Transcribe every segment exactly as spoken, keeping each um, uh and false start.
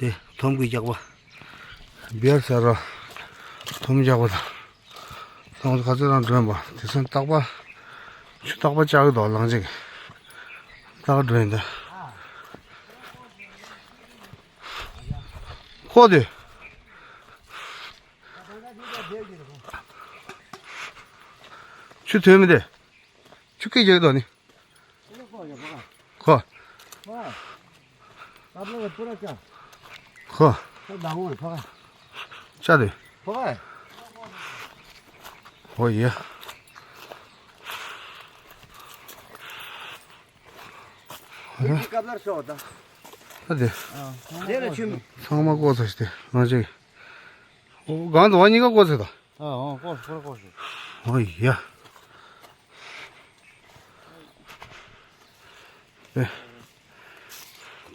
དེ་དོམ་གྱི་རྒྱགས་པ། བེར་ཟེར་རོ། དོམ་རྒྱགས་པ་དང་། ཁོང་ཚོ་ག་ཚོད་རང་འགྲོ་ཡིན་པ། དེ་ཚོ་རྟག་པར་ཆུ་རྟག་པར་བཅག་གི་འདུག་ལང་ཅིག་རྟག་པར་འགྲོ་ཡིན་ད། ཁོ་དེ། ཆུ་ཐོན་མི་དེ། ཆུ་སྐད་རྒྱག་དོ་ནི། ཁོ། ཁོ། ཅག་དེ། ཧོ་ཡ། ད་དེ། ཚང་མ་བཀོག་ཚར་ཤག་དེ་ང་ཅིག་ཨོ། གང་དུ་བ་གཉིས་ཀ་བཀོག་ཚར་ད། ཨོ་ཡ། ཨེ།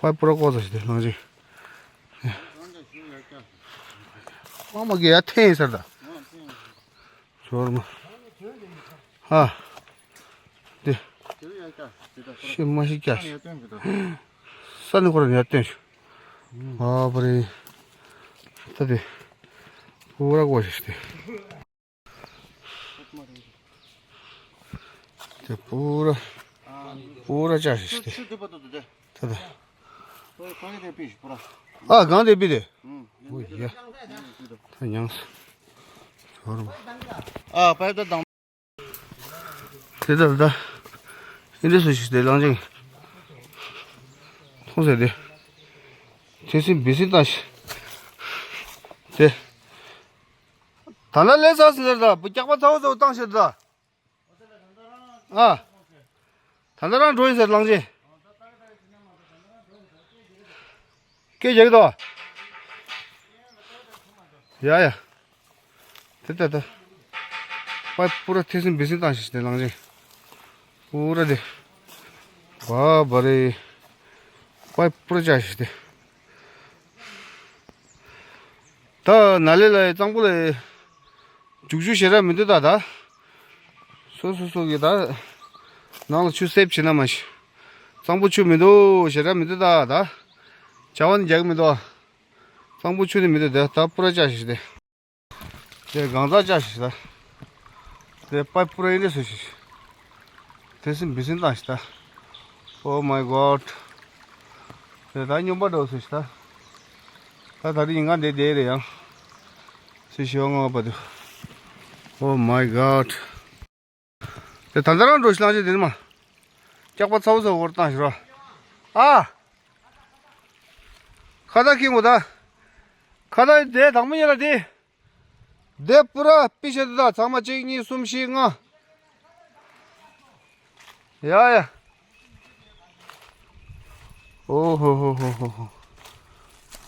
པའི་པུ་ར་བཀོག་ཚར་ཤག་དེ་ལང་ཅིག་ཨ་མ་གི་ཡ་འཐེན་ཡིན་ཟེར་ད། ཞོར་མ། ཧ། དེ། ཤི་མ་ཤི་ཀྱ་ཤི། ས་ནི་ཁོ་ར་ནི་ཡར་བཏོན་ཤོག་ཨ་པ་རེ། ད་དེ། པུ་ར་བཀོག་ཤག་དེ། དེ་པུ་ར། པུ་ར་བཅག་ཤག་དེ། ད་ད། ཨ་གང་དེ་པི་དེ། ཨོ་ཡ། ད་མྱངས་སོ། ཨ་པའི་ད་དང་། དེ་ལྟར་ད། ཨིན་དྲི་སུ་ཞིག་དེ་ལང་ཅིག་མཐོང་ཟེར་དེ། དེ་སྲིན་བི་སྲིན་བཏང་ཞིག་དེ། ད་ལ་ལས་ས་ཟེར་ད་བུ་སྐྱག་པ་ཚ་བོ་ཚ་བོ་བཏང་ཞིག་ད། ཨ། ད་ལྟ་རང་འགྲོ་ཡིན་ཟེར་ལང་ཅིག་སྐད་རྒྱག་གི་འདུག་ཡ་ཡ། དེ་ལྟ་ལྟ། པའི་པུ་ར་ཐེ་སིན་བི་སིན་བཏང་ཞིག་དེ་ལང་ཅིག་པུ་ར་དེ། བ་བ་རེ། པའི་པུ་ར་བཅག་ཞིག་དེ། ད་ན་ལེ་ལ་གཙང་པོ་ལ། རྒྱུག་རྒྱུ་ཞེ་དྲག་མི་འདུག་ད་ད། སོ་སོ་སོ་གི་ད། ནང་ལ་ཆུ་སེབ་བྱེད་ན་མ་ཤི། གཙང་པོ་ཆུ་མི་འདུག་ཞེ་དྲག་མི་འདུག་ད་ད། བྱ་བ་ནི་རྒྱག་གི་མི་འདུག་གཙང་པོ་ཆུ་ནི་མི་འདུག་ད་ད་པུ་ར་བཅག་ཞིག་དེ། དེ་གང་ཟག་བཅག་ཞིག་ད། དེ་པའི་པུ་ར་ཨིན་དྲི་སུ་ཞིག་དེ་སྲིན་བི་སྲིན་བཏང་ཞིག་ད། Oh my God. དེ་ད་སྨྱོན་པ་འགྲོ་སུ་ཞིག་ད། ད་ད་རིང་ཡིན་ག་འདི་བསྡད་རེད་ཡང་། སུ་ཞིག་ཡོང་ངོ་པ་དུ། Oh my God. དེ་ད་ལྟ་རང་འགྲོ་ཤི་ལང་ཅིག་དེ་ནི་མ། སྐྱག་པ་ཚ་བོ་ཚ་བོ་བོར་བཏང་ཤི་རོ། ཨ། ཁ་ད་ཁྱི་ངོ་ད། ཁ་ད་དེ་དང་མི་ཉེ་ལ་དེ། དེ་པུ་ར་པི་ཤ་དེ་ད་ཚང་མ་གཅིག་གཉིས་གསུམ་བཞི་ལྔ། ཡ་ཡ། ཨོ་ཧོ་ཧོ་ཧོ་ཧོ་ཧོ།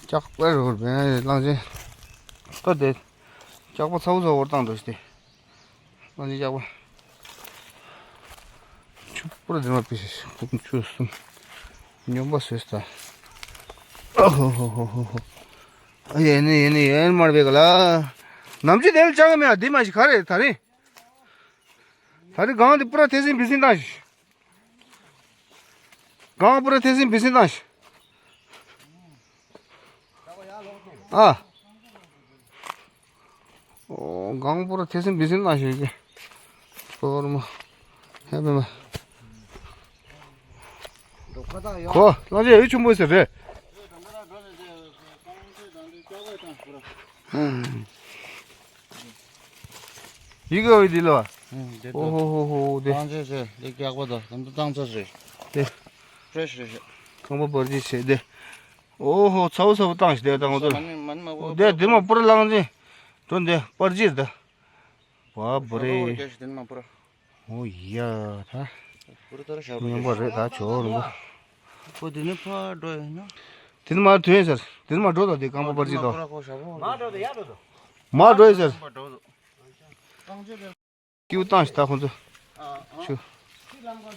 སྐྱག་པ་རོར་བན་ལང་ཅིག་ད་དེ། སྐྱག་པ་ཚ་བོ་ཚ་བོར་བཏང་འགྲོ་ཤི་དེ། ཨ་ནི་ཡག་པ། ཆུ་པུ་ར་འདི་མ་པི་ཤ་ཤ་ཁུག་ཆུ་གསུམ། སྨྱོན་པ་བཟོས་ད། ཨ་ཧོ་ཧོ་ཧོ་ཧོ་ཧོ། ཨ་ཡེ་ནི་ཡེ་ནི་ཡེ་མར་བེ་ག་ལ། ནམ་ཅི་དེ་ལ་ཅང་ག་མེད་ཨ་འདི་མ་ཤི་ག་རེ་ད་རེ། ད་རེ་གང་འདི་པུ་ར་ཐེ་སིན་བི་སིན་བཏང་ཤི། གང་པུ་ར་ཐེ་སིན་བི་སིན་བཏང་ཤི། ཨ། ཨོ། གང་པུ་ར་ཐེ་སིན་བི་སིན་བཏང་ཤི་གི། ཨོ་ར་མ། ཧེ་བེ་མ། ཁོ་ལང་ཅིག་ཡུལ་ཆུང་པོ་ཟེར་རེད། ཡི་གེ་འོས་འདི་ལོ། ཨོ་ཧོ་ཧོ་ཧོ་དེ། ཏང་ཅེ་ཅེ་ལེགས་རྒྱག་པ་དང་ད་ཏང་ཚ་རེད། དེ། ཕྲེཤ་རེད། ཁང་པ་པར་ཅི་བྱས་དེ། ཨོ་ཧོ་ཚ་བོ་ཚ་བོ་བཏང་ཞིག་དེ་བཏང་འོ་དེ། མ་ནི་མ་ནི་མ་གོ་དེ་དེ་མ་པུ་ར་ལང་ཅིག་འགྲོ་འདི་པར་ཅིར་ད། བ་བུ་རེ། ཨོ་ཡ་ད། སྙོམས་པ་རེད་ད་ཇོ་རུ། ཁོ་དེ་ནས་ཕར་འགྲོ་ཡིན་ན། དེ་ནས་མར་ཐོན་ཟེར། དེ་ནས་མར་འགྲོ་དང་དེ་རྐང་པ་པར་ཅིག་དང་། མར་འགྲོ་ཡ་འགྲོ་དང་། མར་འགྲོ་ཡིན་ཟེར། ཀིའུ་བཏང་ཞིག་ད་ཁོང་ཚོ། ཆུ།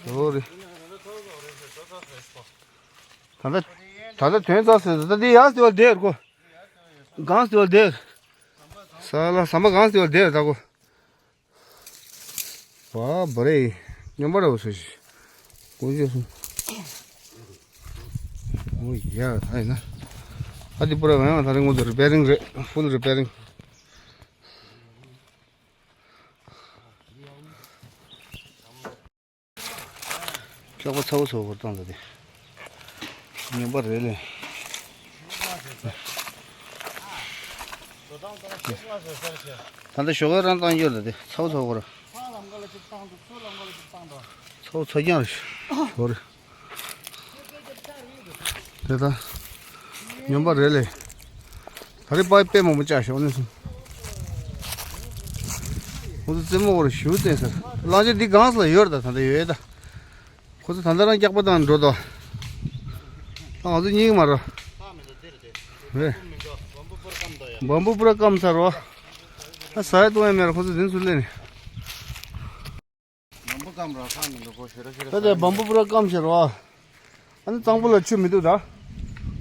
ཇོ་རེ། ད་ལྟ་ད་ལྟ་ཐོན་ཚར་ཟེར་ད་འདི་ཡང་སྟེ་བ་བསྡད་ཡོད་ཁོ། གང་སྟེ་བ་བསྡད་ཡོད། ས་ལ་ཟམ་པ་གང་སྟེ་བ་བསྡད་ཡོད་ད་ཁོ། བ་བ་རེད། སྙོམས་པ་རེད་བ་སུ་ཞིག་ཀུན་སྤྱོད་སུ། ཨོ་ཡ་ད་ཡིན་ན། ཨ་འདི་པུ་ར་ང་ད་རིང་ངོ་ཚོ་རི་པེ་རིང་རེད། ཧྥུལ་རི་པེ་རིང་། སྐྱག་པ་ཚ་བོ་ཚ་བོ་བཏང་ད་དེ། ངན་པ་རེད་ལེ། ད་ལྟ་ཞོགས་ཀས་རང་བཏང་ཡོད་ད་དེ་ཚ་བོ་ཚ་བོ་ར། ཚ་བོ་ཚ་རྐྱང་རེད་ཞོགས་རེད། དེ་ད། ཉོན་པ་རེད་ལེ། ད་རེས་པ་དཔེ་མང་པོ་བཅག་ཤོག་ནས་སོང་། ཁོ་ཚོ་རྩེད་མོ་བོར་ཞུ་བསྟན་ཟེར། གླང་ཆེན་འདི་གང་ས་ལ་ཡོད་རེད་ད། ད་ལྟ་ཡོད་ད། ཁོ་ཚོ་ད་ལྟ་རང་སྐྱག་པ་བཏང་འགྲོ་དོ། ད་ང་ཚོ་རྙེད་ཀྱི་མ་རེད། རེད། བམ་བུ་པུ་ར་སྐམ་ཚར་རོ། ད་ཟ་ཡ་བཏུང་ཡ་མེད་ར། ཁོ་ཚོ་འཛིན་ཚུལ་ལས་ནས། བམ་བུ་སྐམ་ར་ཁ་མི་འདུག་གོ་ཤེས་ར་ཤེས་ར། ད་དེ་བམ་བུ་པུ་ར་སྐམ་ཤེས་རོ། ཨ་ནི་གཙང་པོ་ལ་ཆུ་མི་འདུག་ད།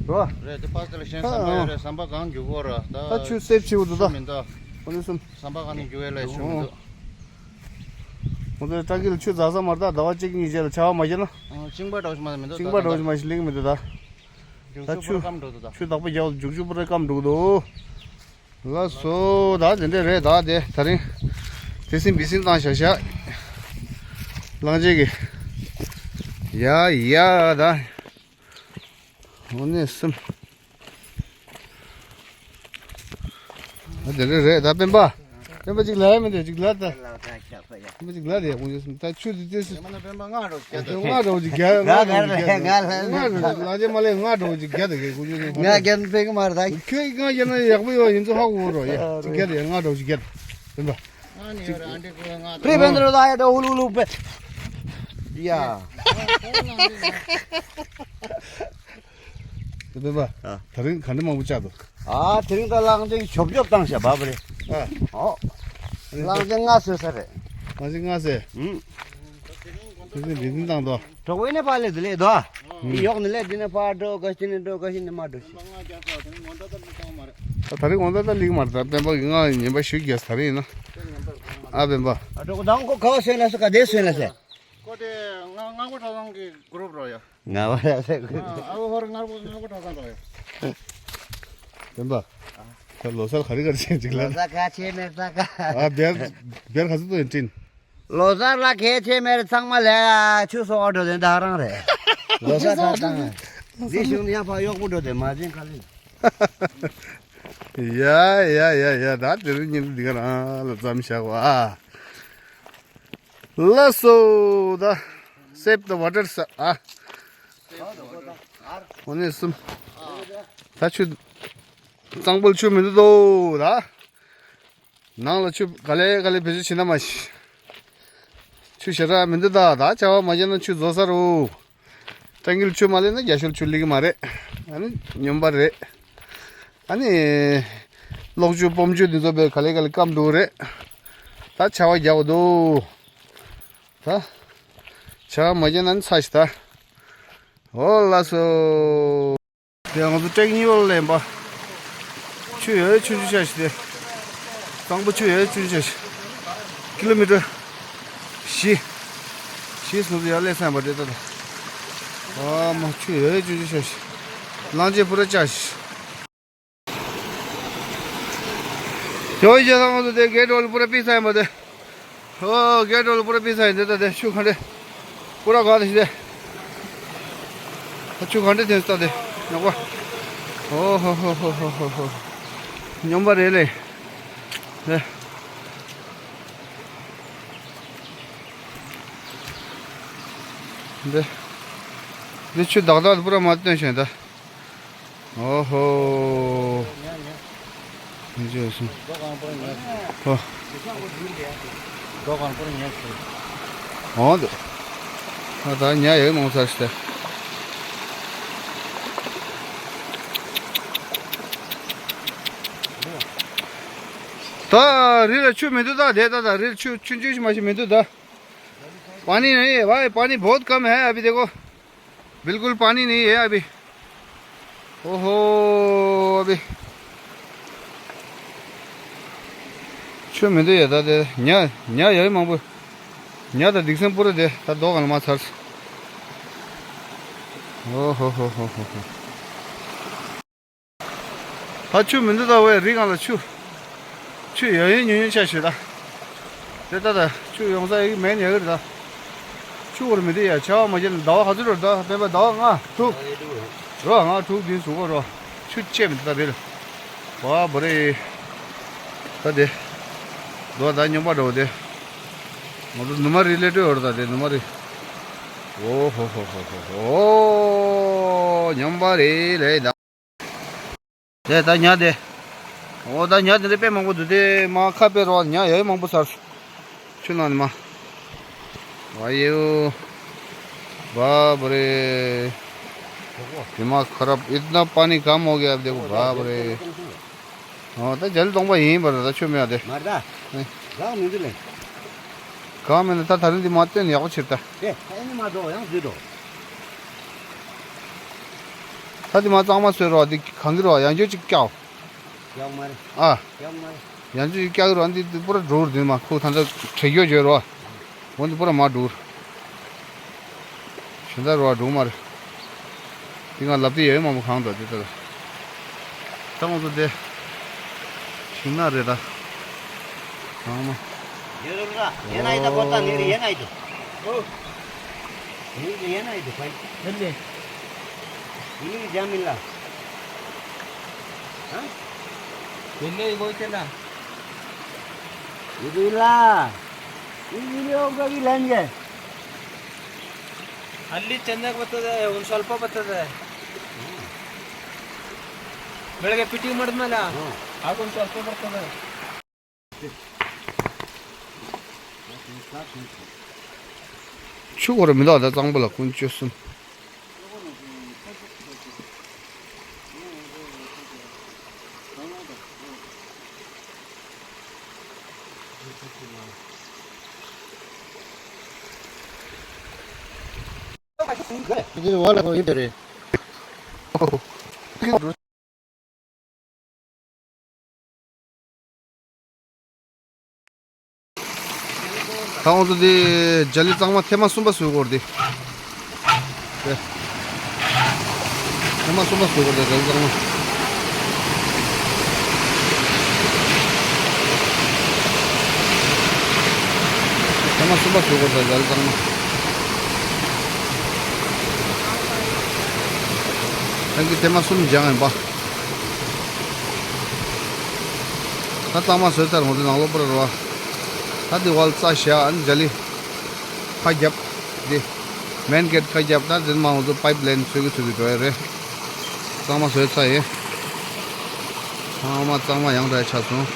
རོ། རེད་དེ་པ་ཏི་ལ་ཤན་ཟམ་པ་ཡོད་རེད། ཟམ་པ་གང་རྒྱུག་གོ་ར་ད། ད་ཆུ་སེབ་ཆེ་བོ་འདུག་ད། ཆུ་མི་འདུག་ཨ་ནི་གསུམ། ཟམ་པ་གང་ནས་རྒྱུག་ཡས་ལ་ཆུ་མི་འདུག་ཁོང་ཚོའི་བཀྲ་འགྱུར་ཆུ་འཛག་ས་མ་རེད་ད། ཟླ་བ་གཅིག་གཉིས་རྗེས་ལ་བྱ་བ་མ་བྱས་ན། ཨ་གཅིན་པ་འདྲ་བོ་ཞིག་མ་མི་འདུག་གཅིན་པ་འདྲ་བོ་ཞིག་མ་ཞིག་སླེབས་ཀྱི་མི་འདུག་ད། རྒྱུག་ད་ཆུ་ཆུ་པུ་ར་སྐམ་འགྲོ་འདུག་ད། ཆུ་དག་པོ་རྒྱག་རྒྱུག་ཆུ་པུ་ར་སྐམ་འགྲོ་གི་འདུག་ལགས་སོ། ད་དེ་འདྲས་རེད། ད་དེ་ད་རིང་དེ་སྲིད་འབི་སྲིད་བཏང་བཞག་བཞག་གླང་ཆེན་གྱི། ཡ་ཡ་ད། འོ་ནས་སེམས། ད་དེ་འདྲས་རེད། ད་སྤེན་པ། སྤེན་པ་ཅིག་ལ་ཡ་མི་འདུག་ཅིག་ལ་ད། སྤེན་པ་ཅིག་ལ་དེ་ཡག་པོ་ཡོད་སེམས། ད་ཆུ་དེ་དེ་སེམས། སྤེན་པ་ང་རོགས་ཞིག་རྒྱག་ད། ང་རོགས་ཅིག་རྒྱག་ང་རོགས་ཅིག་རྒྱག་ང་རོགས་ཅིག་ལ་ཅེ་མ་ལས་ང་རོགས་ཅིག་རྒྱག་ད་གེ་ཀུ་ཅུ་ནི། ང་རྒྱག་ཕེ་གི་མ་རེད་ད། ཁྱོད་ཀྱིས་ང་རྒྱག་ན་ཡག་པོ་ཡོད། ཡིན་ཚོ་ཧ་གོ་རོགས་ཡ། ཅིག་རྒྱག་ད་ཡ། ང་རོགས་ཅིག་རྒྱག་ད། སྤེན་པ། ང་ནི་ཡོད་ར་ཨ་འདྲེ་ཀུ་ང་། པྲེ་བེན་དྲོ་ད་ཡ་ད་ཧུ་ལུ་ཧུ་ལུ་པེ། ཡ། སྤེན་པ། ཨ། ད་རིང་ག་འདྲ་མང་པོ་བཅག་འདུག་ཨ་དེ་རིང་ད་གླང་ཆེན་ཆོབ་ཆོབ་བཏང་བཞག་པ་རེད། ཨ། ཨོ། གླང་ཆེན་ལྔ་བཟོས་ས་རེད། གླང་ཆེན་ལྔ་བཟོས། ཨུམ། དེ་རིང་འདི་འདི་བཏང་དོ། གྲོགས་པོ་ནས་ཕར་ལས་དུ་ལས་དོ། ཨུམ། ཡོག་ནས་ལས་འདི་ནས་ཕར་འགྲོ་ག་ཤི་ནས་འགྲོ་ག་ཤི་ནས་མ་འགྲོ་ཤི། ད་ད་རིང་ངོ་ད་ད་ལིག་མར་ད་སྤེན་པ་གི་ང་ཉན་པ་ཞུ་རྒྱས་ད་རིང་ཡིན་ན། ཨ་སྤེན་པ། ཨ་གྲོགས་པོ་དང་ཁོ་ག་བ་སོན་ལ་སོ་ག་དེ་སོན་ལ་སེ། ཁོ་དེ་ང་ང་གོ་ཁྲ་ཚང་གི་གུ་རུབ་རོ་ཡ། ང་བ་ཡ་ཟེར་གི། ཨ་ཨ་བོ་ཧོར་ངར་པོ་ངར་པོ་གྲྭ་ཚང་རོ་ཡ། སྤེན་པ། ཁྱོད་ལོ་གསར་ག་རེ་ག་རེ་བྱེད་ཅིག་ལ། ལོ་གསར་ག་ཆེ་མེར་ས་ག་ཨ་བེར་བེར་ག་ཚོད་ཡིན་དྲིན། ལོ་གསར་ལ་གལ་ཆེ་མེར་ཚང་མ་ལས་ཆུ་སོགས་འགྲོ་དེ་འདྲ་རང་རེད། ལོ་གསར་ད་དང་། འདི་གཞུང་ཡང་ཕ་གཡོག་པོ་འགྲོ་དེ་མ་བྱིན་ག་ལེ། ཡ་ཡ་ཡ་ཡ། ད་དེ་རིང་ཉིན་འདི་ག་རང་ལ་ཙམ་བཞག་བ། ལགས་སོ། ད་save the water ས་ཨ། འོ་ནས་གསུམ། ད་ཆུ་གཙང་པོ་ཆུ་མི་འདུག་དོ་ད། ནང་ལ་ཆུ་ག་ལེ་ག་ལེ་བེད་སྤྱོད་བྱེད་ན་མ་ཤི། ཆུ་ཞེ་དྲག་མི་འདུག་ད། ད་བྱ་བ་མ་བྱས་ན་ཆུ་རྫོགས་ས་རུ། སྤྲང་ཀིལ་ཆུ་མ་ལེན་ན་རྒྱ་ཤོལ་ཆུ་ལེགས་མ་རེད། ཨ་ནི་ཉོན་པ་རེད། ཨ་ནི་གློག་ཆུ་སྤོམ་ཆུ་འདི་ཚོ་བས་ག་ལེ་ག་ལེ་སྐམ་འདུག་རེད། ད་བྱ་བ་རྒྱག་འདུག་ད་བྱ་བ་མ་བྱས་ན་ནི་ཚ་ཞིག་ད། འོ་ལགས་སོ། དེ་ང་ཚོ་ཊེག་གཉིས་པ་ལ་ལེན་པ། ཆུ་ཡོད་ཆུང་ཆུང་ཆ་ཞིག་དེ། གཙང་པོ་ཆུ་ཡོད་ཆུང་ཆུང་ཆ་ཞིག་ཀི་ལོ་མི་ཊར་བཞི། བཞི་སོང་ཚོ་ཡར་སླེབས་ཚར་བ་རེད་ད་ད། ཨ་མ་ཆུ་ཡོད་ཆུང་ཆུང་ཆ་ཞིག་གླང་ཆེན་པུ་ར་ཆ་ཞིག་ཇོ་ཡི་ཇ་ཐང་དུ་དེ་གེ་ཏྲོ་ལ་པུ་ར་པི་སའི་མ་དེ། ཨོ་གེ་ཏྲོ་ལ་པུ་ར་པི་སའི་དེ་ད་དེ་ཆུ་ག་འདྲེ། པུ་ར་ག་དེ་ཤི་དེ། ཆུ་ག་འདྲེ་དེ་ད་དེ་ཉོག་པ། ཨོ་ཧོ་ཧོ། ཉོན་པ་རེད་ལེ། དེ། དེ། དེ་ཆུ་དག་དག་པུ་ར་མ་བཏོན་ཤེས་ད། ཨོ་ཧོ། མི་བརྗོད་སོང་། ཧོ། འོང་འདུག་ཨ་ད་ཉ་ཡོད་མང་ཚར་ཤི་ད། ད་རི་ལ་ཆུ་མི་འདུག་ད། དེ་ད་ད་རི་ལ་ཆུ་ཆུང་ཆུང་ཞིག་མ་ཞིག་མི་འདུག་ད། पानी नहीं है भाई, पानी बहुत कम है अभी, देखो। बिल्कुल पानी नहीं है अभी। ओहो, अभी। ཆུ་མི་འདུག་ཡ། ད་དེ་ཉ་ཉ་ཡོད་མང་པོ། ཉ་དང་སྡིག་སྲིན་པུ་ར་དེ་ད་རྡོ་སྒང་ལ་མར་ཚར་སོང་། ཨོ་ཧོ་ཧོ། ད་ཆུ་མི་འདུག་ད་བས་རི་སྒང་ལ་ཆུ། ཆུ་ཡོད་ཡོད་ཉུང་ཉུང་ཆ་ཞིག་ད། དེ་ད་ད་ཆུ་ཡོང་ས་ཡིག་མེད་ཉག་གི་རེད་ད། ཆུ་བོར་མི་འདི་ཡ་ཆར་པ་མ་བརྒྱབ་ན་ཟླ་བ་ག་ཚོད་རེད་ད་སྤེན་པ་ཟླ་བ་ལྔ་དྲུག་རོ་ལྔ་དྲུག་འདི་ཟུག་གོ་རོ། ཆུ་ཆད་མི་འདུག་ད་རེད། བ་བོ་རེད། ད་དེ། ལོ་ད་སྨྱོན་པ་འགྲོ་དེ། ང་ཚོ་ནུ་མ་རི་སླེབས་འགྲོ་ཡོད་རེད་ད་དེ་ནུ་མ་རི། ཨོ་ཧོ་ཧོ་ཧོ་ཧོ་ཧོ། སྨྱོན་པ་རེད་ལེ་ད། དེ་ད་ཉ་དེ། འོ་ད་ཉ་དེ་འདྲ་དཔེ་མང་པོ་འདུག་དེ་མ་ཁ་དཔེ་རོ་ཉ་ཡོད་མང་པོ་ཚར། ཆུ་ནང་ནས་མ། ཝ་ཡོ། བ་བ་རེ། དེ་མ་ཁ་རབ་ཨིད་ན་པ་ནི་གམ་ཧོ་གེ་ཨབ་དེ་གོ་བ་བ་རེ། འོ་ད་རྒྱ་ལི་སྟོང་པ་ཡིན་པ་རེད་ད་ཆུ་མེད་དེ། མ་རེད་ད། ཨེ། རག་མི་འདུག་ལེ། གང་མེད་ན་ད་ད་རིང་འདི་མ་བཏོན་ཡག་པོ་ཕྱིར་ད། དེ་ཨེ་ནི་མ་འགྲོ་ཡང་འཛུལ་འགྲོ། ད་འདི་མ་གཙང་མ་བཟོས་རོགས་འདི་གང་གི་རོགས་ཡང་བསྐྱར་ཅིག་བཀྱག་ཡག་མ་རེད། ཨ། ཡག་མ་རེད། ཡང་བསྐྱར་ཅིག་བཀྱག་རོགས་འདི་འདི་པུ་ར་འགྲོ་འདི་མ་ཁུག་ཐང་ད་བྲེག་ཡོད་བརྗོད་རོགས། འོ་འདི་པུ་ར་མ་འགྲོ། གཞན་དག་རོ་འགྲོ་མ་རེད། དེ་སྔ་ལབ་དེ་ཡོད་མང་པོ་གང་འདྲ་དེ་ལྟར། ད་ང་ཚོ་དེ། ཤིང་ནགས་རེད་ད། གང་མ། ཡོད་རེད་ར། ཡེ་ན་ཡི་ད་གོ་ད་ནི་རེད་ཡེ་ན་ཡི་དུ། ཨོ། ནི་རེད་ཡེ་ན་ཡི་དུ་ཕན། ཕན་ནི། ཡིན་ནི་རྒྱ་མིན་ལ། ཡེ་ནི་གོ་ཅེ་ན། ཡི་དུ་ལ། ཡི་ཡི་ལི་ཨོ་ག་བི་ལན་གེ། हल्ली चंदक बतद है, उन स्वल्प बतद है। ಬೆಳಗ್ಗೆ ಪಿಟಿ ಮಾಡಿದ್ಮೇಲೆ ಹಾಕೊಂಡು ಸ್ವಲ್ಪ ಬರ್ತದೆ. ཆུ་འཁོར་མི་འདུག་ད་གཙང་པོ་ལ་ཀུན་སྤྱོད་གསུམ། ད་ང་ཚོ་འདི་རྒྱ་ལི་གཙང་མ་ཐེངས་མ་གསུམ་པ་བཟོས་སྐོར་འདི། དེ། ཐེངས་མ་གསུམ་པ་བཟོས་སྐོར་འདི་རྒྱ་ལི་གཙང་མ། ཐེངས་མ་གསུམ་པ་བཟོས་སྐོར་འདི་རྒྱ་ལི་གཙང་མ། ཐེངས་ཀྱི་ཐེངས་མ་གསུམ་སྦྱངས་ཡིན་པ། ད་གཙང་མ་བཟོས་ཚར་ང་ཚོ་ནང་ལོགས་པར་རོ། ད་འདི་ཝལ་རྩ་བཞག་ཨ་ནི་རྒྱ་ལི། ཁ་རྒྱབ། འདི། མེན་གེ་ཊི་ཁ་རྒྱབ་ད་འཛིན་མ་ང་ཚོ་པའིབ་ལེན་ཚུད་ཀྱི་ཚུད་ཀྱི་འགྲོ་ཡ་རེད། གཙང་མ་བཟོས་ཚར་ཡིན། ཚང་མ་གཙང་མ་ཡང་དག་ཆགས་སོང་།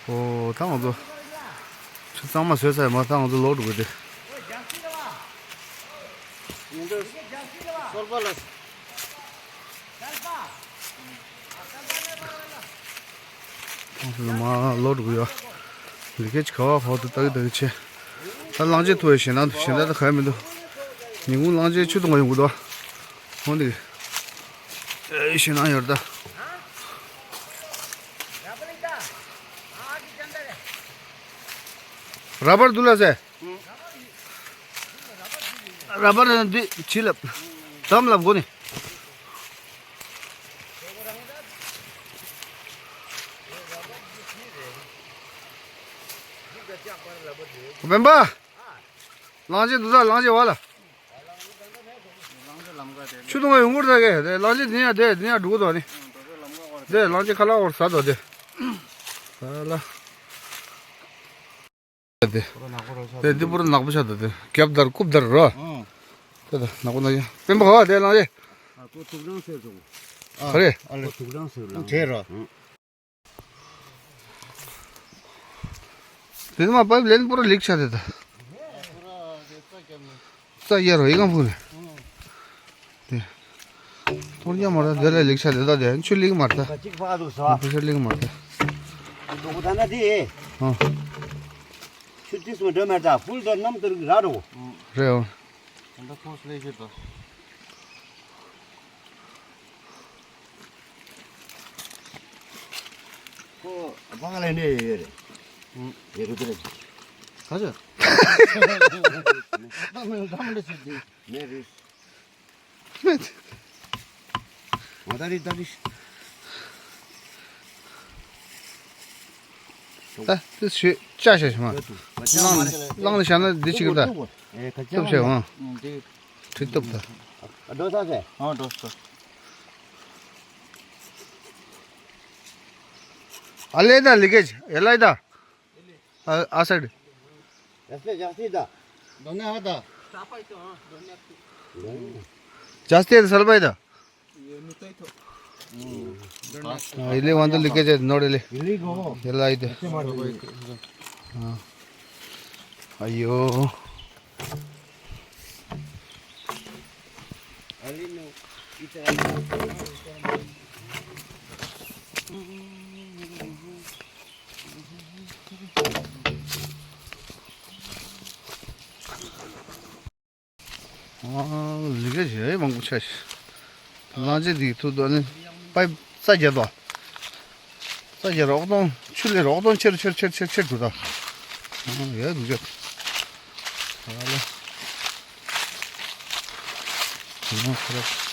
ཨོ། ད་ང་ཚོ་ཆུ་གཙང་མ་བཟོས་ཚར་མ་ད་ང་ཚོ་ལོག་འགྲོ་གི་རེད། ང་ཚོ་སོལ་པ་ལ། ང་ཚོ་མ་ལོག་འགྲོ་གི་ཡོད། ལི་ཀེ་ཅི་ག་བ་ཕོག་ཏུ་ཏག་ཏག་ཆེ། ད་གླང་ཆེན་ཐུག་ཡོད་ཞེ་ན་ཞེ་ན་ད་ག་ཡ་མི་འདུག་ཉིན་གུང་གླང་ཆེན་ཆུ་འཐུང་ག་ཡོང་གི་འདུག་ཧོན་དེ། ཨེ་ཤེས་ན་ཡོད་ད། ར་པར་འདུག་ལ་ཟེ། ར་པར་འདི་ཕྱི་ལབ། དམ་ལབ་དགོ་ནི། སྤེན་པ། གླང་ཆེན་འདུག་ད་གླང་ཆེན་བ་ལ། ཆུ་འཐུང་བ་ཡོང་གི་རེད་ད་གས་དེ་གླང་ཆེན་འདི་ཡང་དེ་འདི་ཡང་འགྲོ་གི་འདུག་ནི། དེ་གླང་ཆེན་ཁ་ལག་བོར་ཟ་འདུག་དེ། ད་ལ། དེ་དེ་པུ་ར་ནག་པོ་ཆགས་འདུག་དེ་རྒྱབ་དར་རྐུབ་དར་རོ། དེ་ད་ནག་པོ་ནག་ཡ་སྤེན་པ་ག་བ་དེ་གླང་ཆེན། ཨ་ཁོ་ཐུག་སྣང་ཟེར་སོང་། ག་རེ། ཨ་ལེ་ཐུག་སྣང་ཟེར་ལང་། དེ་རོ། དེ་མ་པའིབ་ལེན་པོ་ར་ལིག་ཆ་དེ་ད། རྩ་ཡར་རོ་ཡི་གང་ཕུག་ནས། དེ། ཐོར་ཉ་མ་ར་དེ་ལ་ལེགས་ཤ་དེ་ད་དེ་ཆུ་ལེགས་མ་ར་ད། གཅིག་ཕ་ཟུག་ས། ཕ་ཤ་ལེགས་མ་ར་ད། ལོག་ད་ན་དེ། ཨ། ཆུ་ཏིས་མ་འདྲ་མ་ར་ད་ཕུལ་དོ་ནམ་དུར་ར་རོ། རེད་འོ། ད་ཕོ་སི་ལེ་ཤི་ད། ཁོ་བང་ལེ་ནས་ཡོད་རེད། ཡེ་རུ་དེ་རེད། ག་ཚོད། ད་མི་ད་མི་འདྲ་ཞིག་དེ། ནས་རེད། ང་ད་རི་ད་རི། ད་དེ་ཞུ་ཅ་ཞེས་མ། ལངས་ལངས་ནས་བཞག་ན་འདི་ཅིག་ད། སྟོབས་ཆེ་འོང་། ཁྲི་སྟོབས་ད། འགྲོ་ས་ཟེ། ཨ་འགྲོ་ས། ཨ་ལེ་ད་ལི་ཀེ་ཅི་ཡ་ལ་ད། ཨ་ཨ་སེ་ཌི། ཡ་སེ་ཡ་སེ་ད། ཌོ་ནེ་ཧ་ད། ཇ་སྟེ་སལ་བའི་ད། ཨ་ཡི་ལི་ཝང་དུ་ལི་ཀེ་ཅེ་ནོ་རེ་ལི། ཡི་ལི་གོ། ཡི་ལ་ཡི་དེ། ཨ་ཡོ། ཨ་ལི་ཀེ་ཅེ་མང་པོ་ཆགས་ཤག་གླང་ཆེན་འདི་ཐུག་དོ་ནི་པའི་ས་རྒྱབ་དོ། ས་རྒྱབ་རོགས་གཏོང་ཆུ་ལས་རོགས་གཏོང་ཆེར་ཆེར་ཆེར་ཆེར་ཆེར་འགྲོ་ད། ཨ་ཡ་འདུག་ཅག་ཨ་ལ། ཨ་ཁ་ར།